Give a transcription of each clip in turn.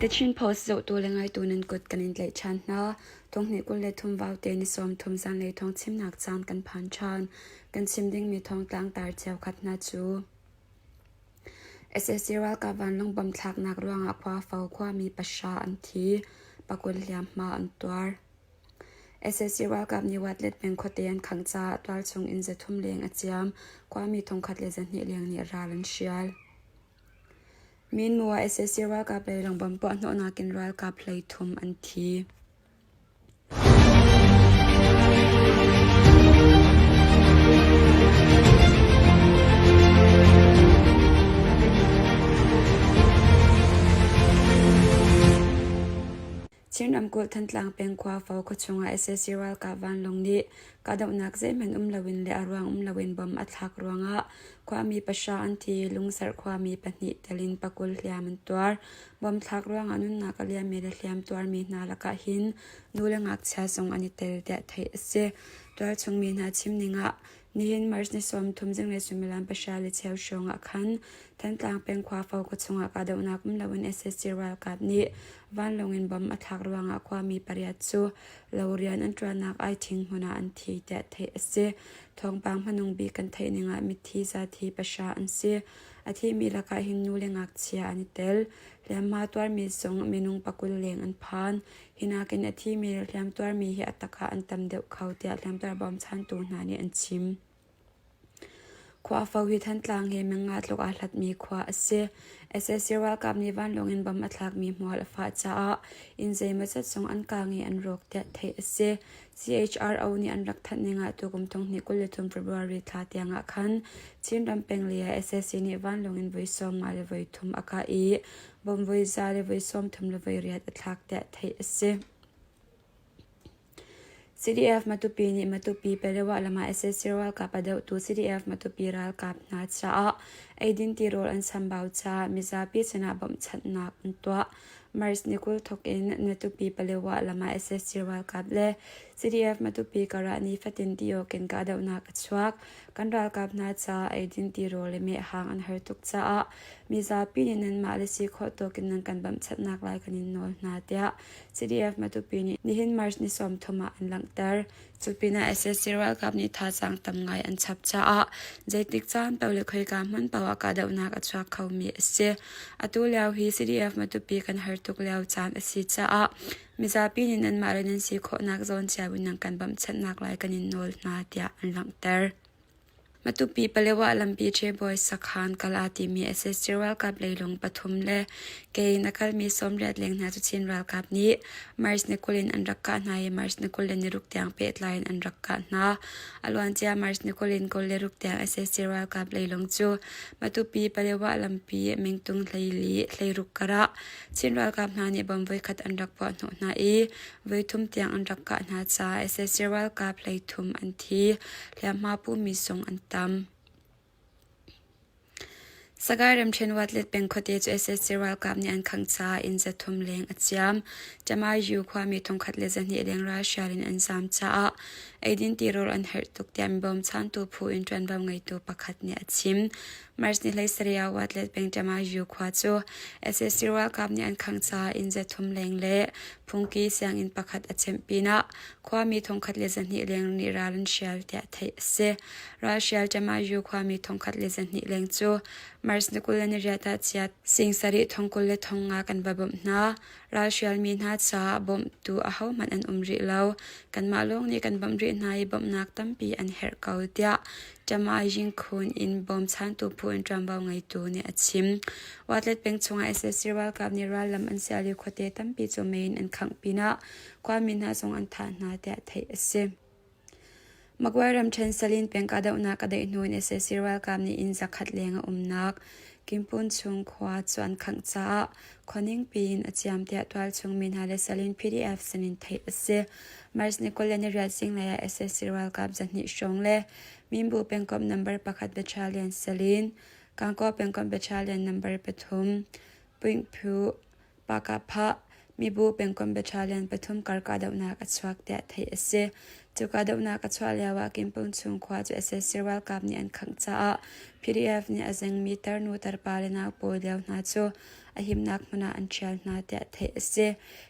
The Chin Post zohtu le ngaitu nan kut kan in tlaih ṭhan hna. Thonghnih 23 vaute ni 30 zanlei thawng chimnak caan kan phan ṭhan. Kan chim dingmi thawngtlang tar cheukhat hna cu sac ralkap vanlawng bomb thlaknak ruangah Khuafo khuami pahra an thi, pakul hliamhma an tuar. Sac ralkap nih Watlet peng khuate an khangh caah tualchung inn 300 leng a ciam. Khuami thongkhat le 200 leng nih ral an hrial. Minmu ah sac ralkap leilawng bomb puahhnawhnak in ralkap 33 an thi. Chin ramkulh Thantlang peng Khuafo khuachung ah sac ralkap vanlawng nih kahdohnak zeihmanh um loin le a ruang um loin bomb a thlak ruangah khuami pahra an thi i Lungserh khuami pahnih tel in pakul hliam an tuar. Bomb thlak ruangah nunnak a liammi le hliam tuarmi hna lakah hin nu le ngakchia zong an i tel tiah theih a si. Tualchung mi hna chim ning ah nihin March ni 30 zinglei suimilam pahra le cheu hrawng ah khan Thantlang peng Khuafo khuachung ah kahdohnak um loin sac ralkap nih vanlawng in bomb a thlak ruangah khuami pariat cu lo rian an ṭuannak aithing hmun ah an thi tiah theih a si. Thawngpang hmanung bik kan theih ning ah mithi zathi pahra an si. A thimi lakah hin nu le ngakchia an i tel. Hliamhma tuarmi zong minung pakul leng an phan. Hi nakin a thimi le hliam tuarmi hi a tak ah an tam deuh kho tiah hliamtuar bawmchantu hna nih an chim. Khuafo hi Thantlang he meng nga tluk aa hlatmi khua a si. Sac ralkap nih vanlawng in bomb a thlakmi hmual a fah caah inn zeimawzat zong an kaang i an rawk tiah theih a si. CHRO nih an rak thanh ning ah tukum 2023 February thla tiang ah khan Chinram peng lei ah sac nih vanlawng in voi 50 le voi thum a kah i bomb voi za le voi 30 le voi riat a thlak tiah theih a si. CDF Matupi nih Matupi Palewa lam ah sac ralkap a dohtu CDF Matupi ralkap hna caah eidin tirawl an chambau caah mizapi sinah bawmhchanhnak an tuah. March ni 20 thawk in Matupi Palewa lam ah sac ralkap le CDF Matupi karah nifatin ti awk in kahdohnak a chuak. Kan ralkap hna caah eidin tirawl le mehhang an har tuk caah mizapi nih nanmah le si khawh tawk in nan kan bawmhchanhnak lai kan in nawl hna tiah CDF Matupi nih nihin March ni 30 ah an langhter. Cu pinah sac ralkap nih thazaang tam ngai an chap caah zeitik caan paoh le khoika hmun paoh ah kahdohnak a chuak khomi a si. Atu lio hi CDF Matupi kan har tuk lio caan a si caah mizapi nih nanmah le nan si khawhnak zawn cio in nan kan bawmhchanhnak lai kan in nawl hna tiah an langhter. Matupi Palewa lampi Ṭhebawi sakhan kal aa timi sac ralkap leilung pathum le ke in a kalmi 80 leng hna cu Chin ralkap nih March ni 20 in an rak kah hna i March ni 26 tiang pehtlai in an rak kah hna. A luancia March ni 20 in 26 tiang sac ralkap leilung cu Matupi Palewa lampi mingtung 14 hleiruk karah Chin ralkap hna nih bomb voikhat an rak puahhnawh hna i voithum tiang an rak kah hna caah sac ralkap 33 an thi. Hliamhma pumi zong an tam. Sagaing ramṭhen Watlet peng khuate cu sac ralkap nih an khangh caah inn 300 leng a ciam. Tamayu khuami 1200 leng ralhrial in an zaam caah eidin tirawl an herh tuk tiah mi bawmchantu phu in ṭuanvo ngeitu pakhat nih a chim. March ni 17 ah Watlet peng Tamayu khua cu sac ralkap nih an khangh caah inn 300 leng le phungki sianginn pakhat a cemh pinah Khuami 1200 leng nih ral an hrial tiah theih a si. Ralhrial Tamayu khuami 1200 leng cu March ni 28 ah chiat sing sarih thong kul le thong nga kan va bawmh hna. Ralhrialmi hna caah bawmhtu ahohmanh an um rih lo. Kanmah lawng nih kan bawmh rih hna i bawmhnak tampi an herh ko tiah Tamaying Khun in bawmchantu phu in ṭuanvo ngeitu nih a chim. Watlet peng chungah sac ralkap nih rallam an sial i khuate tampi cu mei in an khangh pinah Khuami hna zong an thah hna tiah theih a si. Magway ramṭhen Salin peng kahdohnak a daih hnu in sac ralkap nih inn zakhat leng a umnak Kimpun chung khua cu an khangh caah khua ningpi in a ciam tiah tualchung mi hna le Salin PDF sinin theih a si. March ni 28 zinglei ah sac ralkap 200 hrawng le Minbu pengkomh number pakhat Battalion Salin, Gangaw pengkomh Battalion number pathum, Puingphu Pahkahphah, mibu pengkomh battalion pathum kar kahdohnak a chuak tiah theih a si. Cu kahdohnak a chuah lioah Kimpung chung khua cu sac ralkap nih an khangh caah PDF nih a zengmi tarnu tarpa le naupawi lio hna cu a himnak hmun ah an ṭhial hna tiah theih a si.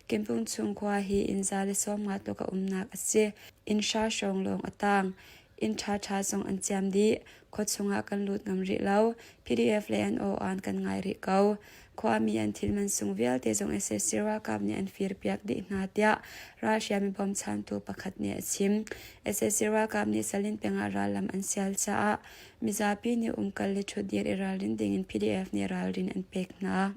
Kimpung chung khua hi inn 150 tluk a umnak a si. Inn hra hrawng lawng a tang. Inn ṭhaṭha zong an ciam dih. Khua chungah kan lut ngam rih lo. PDF le an aw-aan kan ngai rih ko. Khuami an thil mansung vialte zong sac ralkap nih an firpiak dih hna tiah ralhriam i bawmchantu pakhat nih a chim. Sac ralkap nih Salin peng ah rallam an sial caah mizapi nih umkal le ṭhutdir i ralrin dingin PDF nih ralrin an pek hna.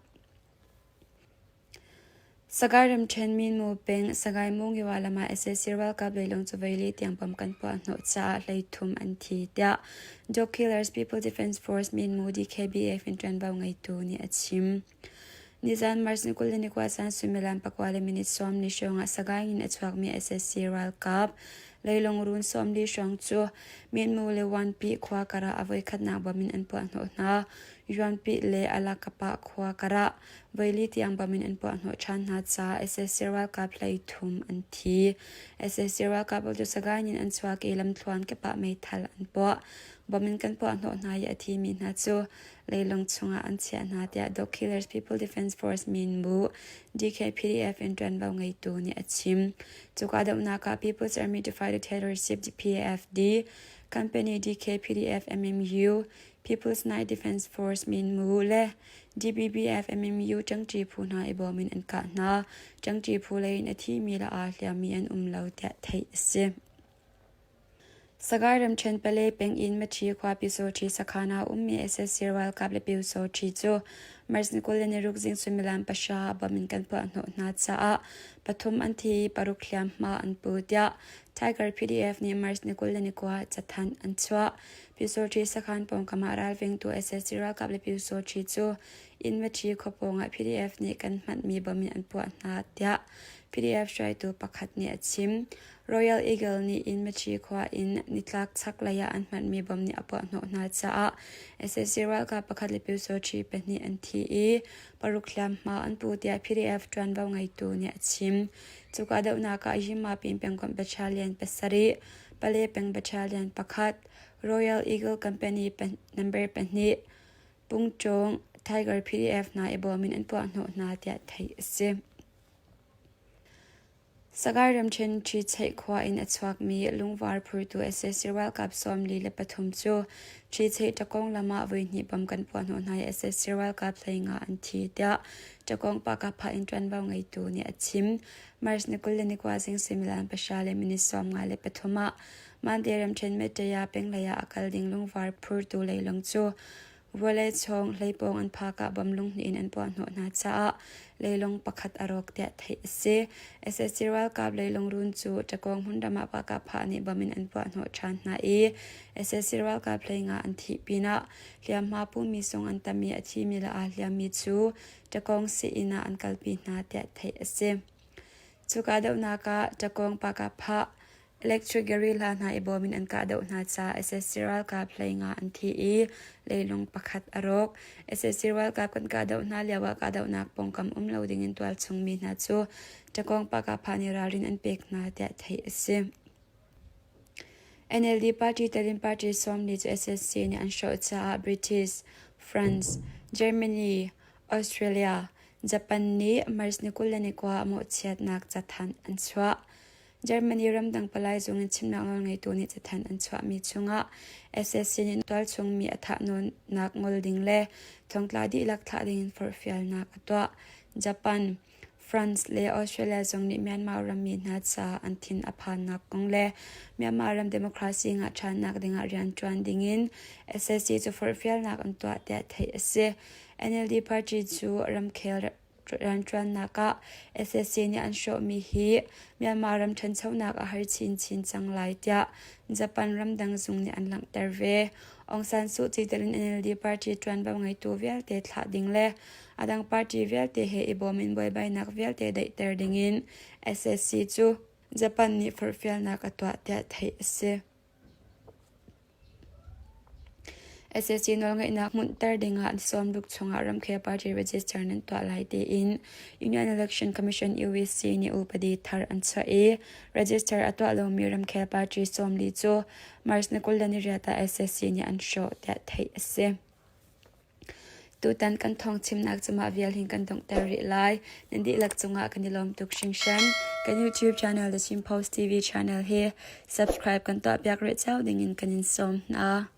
Sagaing ramṭhen Minmu peng Sagaing Mungiwa lam ah sac ralkap leilung cu voili tiang bom kan puah hnawh caah hleithum an thi tiah Dog Killers People Defense Force Minmu DKBF in ṭuanvo ngeitu nih a chim. Nizan March ni 21 zan suimilam pakua le minute 40 hrawng ah Sagaing in a chuakmi sac ralkap leilung run 40 hrawng cu Minmu le Wanpi khua kar ah a voikhatnak bom in an puah hnawh hna. Yuanpi le Alakapa khua kar ah voili tiang bom in an puahhnawh ṭhan hna caah sac ralkap 13 an thi. Sac ralkap cu Sagaing in an chuak i lamthluan kip ah meithal an puah. Bom in kan puahhnawh hna i a thimi hna cu leilung chungah an chiah hna tiah Dog Killers People Defense Force minbu DKPDF in ṭuanvo ngeitu nih a chim. Cu kahdohnak ah People's Army to Fight the Terrorship PAFD, Company DKPDF MMU, People's Night Defense Force minmu le DBBF MMU ṭangṭi phu hna i bawm in an kah hna. Ṭangṭi phu lei in a thimi le aa hliammi an um lo tiah theih a si. Sagaing ramṭhen Pale peng in Maṭhi khua Pyusawṭhi sakhan ah a ummi sac ralkap le Pyusawṭhi cu March ni 26 zing suimilam pahra ah bom in kan puahhnawh hna caah pathum an thi i paruk hliamhma an pu tiah Tiger PDF nih March ni 29 cathanh an chuah. Pyusawṭhi sakhan pawngkam ah ralvengtu sac ralkap le Pyusawṭhi cu inn Maṭhi khua pawngah PDF nih kan hmanhmi bom in an puah hna tiah PDF hruaitu pakhat nih a chim. Royal Eagle nih inn Maṭhi khua in nitlak chaklei ah an hmanhmi bom nih a puahhnawh hna caah sac ralkap pakhat le Pyusawṭhi pahnih an thi i paruk hliamhma an pu tiah PDF ṭuanvo ngeitu nih a chim. Cu kahdohnak ah Yimapin pengkomh battalion pasarih Pale peng battalion pakhat, Royal Eagle Company number pahnih, Pungcawng Tiger PDF hna i bawm in an puahhnawh hna tiah theih a si. Sagaing ramṭhen Ṭhicheih khua in a chuakmi lungvar phurtu sac ralkap 43 cu Ṭhicheih ṭakawng lam ah voihnih bom kan puahhnawh hna i sac ralkap 15 an thi tiah ṭakawng pakapha in ṭuanvo ngeitu nih a chim. March ni 21 zing suimilam pahra le minute 53 ah Mante ramṭhen Mettaya penglei ah a kal ding lungvar phurtu leilung cu vawleichawng hleipawng an phak ah bom lunghnih in an puahhnawh hna caah leilung pakhat a rawk tiah theih a si. Sac ralkap leilung run cu Ṭakawng hmunram ah pakahphah nih bom in an puahhnawh ṭhan hna i sac ralkap 15 an thih pinah hliamhma pumi sung an tam i a thimi le aa hliammi cu Ṭakawng sii-inn ah an kalpi hna tiah theih a si. Cu kahdohnak ah Ṭakawng pakahphah electric guerrilla hna i bawm in an kahdoh hna caah sac ralkap 15 an thi i leilung pakhat a rawk. Sac ralkap kan kahdoh hna lioah kahdohnak pawngkam um lo dingin tualchung mi hna cu Ṭakawng pakahphah nih ralrin an pek hna tiah theih a si. NLD party telin party sawmli cu SSC nih an hrawh caah British, France, Germany, Australia, Japan nih March ni 29 ah mawhchiatnak cathanh an chuah. Germany ramdang palai zung in chimnak nawlngeitu nih cathanh an chuahmi chungah SSC nih tualchung mi a thahnawnnak ngol ding le thongtla dihlak thlah dingin forhfialnak a tuah. Japan, France le Australia zong nih Myanmar rammi hna caah an thin a phannak kong le Myanmar ram democracy ngah ṭhannak dingah rianṭuan dingin sac cu forhfialnak an tuah tiah theih a si. NLD party cu ramkhel rianṭuannak ah sac nih an hrawhmi hi Myanmar ram ṭhanchonak a har chinchin cang lai tiah Japan ramdang zung nih an langhter ve. Aung San Suu Kyi telh in NLD party ṭuanvo ngeitu vialte thlah ding le A dang party vialte he i bawm in buaibainak vialte daihter dingin sac cu Japan nih forhfialnak a tuah tiah theih a si. Sac nawlngeihnak hmunhter dingah ni 60 chungah ramkhel party register nan tuah lai tiin Union Election Commission UEC nih upadi thar an chuah i register a tuah lomi ramkhel party 40 cu March ni 28 ah sac nih an hrawh tiah theih a si. Tutan kan thawngchimnak cu mah vial hin kan donghter rih lai. Nan dihlak cungah kan i lawm tuk hringhran. Kan YouTube channel The Chin Post TV channel hi subscribe kan tuahpiak rih cio dingin kan in sawm hna.